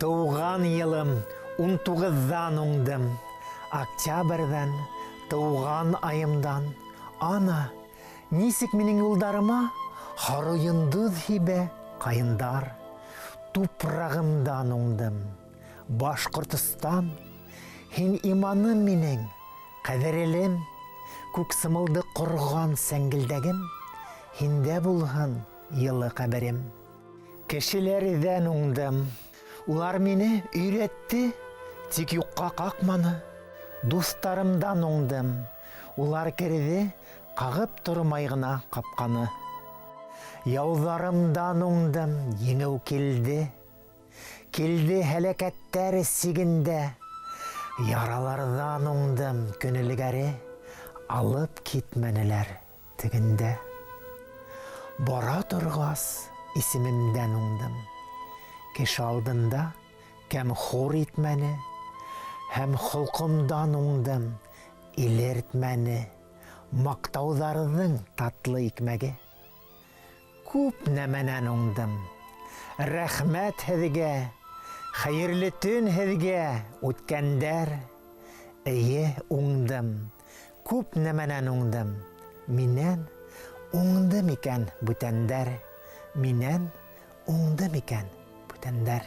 Тыуған йылым 19-ҙан уңдым, октябрҙән, тыуған айымдан. Ана, нисек минең юлдарыма һары йондоҙ һибә ҡайындар. Тупрағымдан уңдым. Башҡортостан, һин иманым минең, ҡәҙерлем, күк сымылды ҡорған сәңгелдәгем, һиндә булһын йылы ҡәберем. Кешеләрҙән уңдым. Улар мине өйрәтте, тик юҡҡа ҡаҡманы. Дуҫтарымдан уңдым. Улар керҙе, ҡағып тормай ғына ҡапҡаны. Яуҙарымдан уңдым, еңеү килде. Килде һәләкәттәр сигендә. Яраларҙан уңдым, көн элгәре алып китмәнеләр тегендә. Бара торғас, исемемдән уңдым. Кеше алдында кәм-хур итмәне, һәм холҡомдан уңдым, илертмәне. Маҡтауҙарҙың татлы икмәге. Күп нәмәнән уңдым. Рәхмәт һеҙгә, хәйерле төн һеҙгә, үткәндәр. Эйе, уңдым. Күп нәмәнән уңдым. Минән уңды микән бүтәндәр? Минән уңды микән бүтәндәр?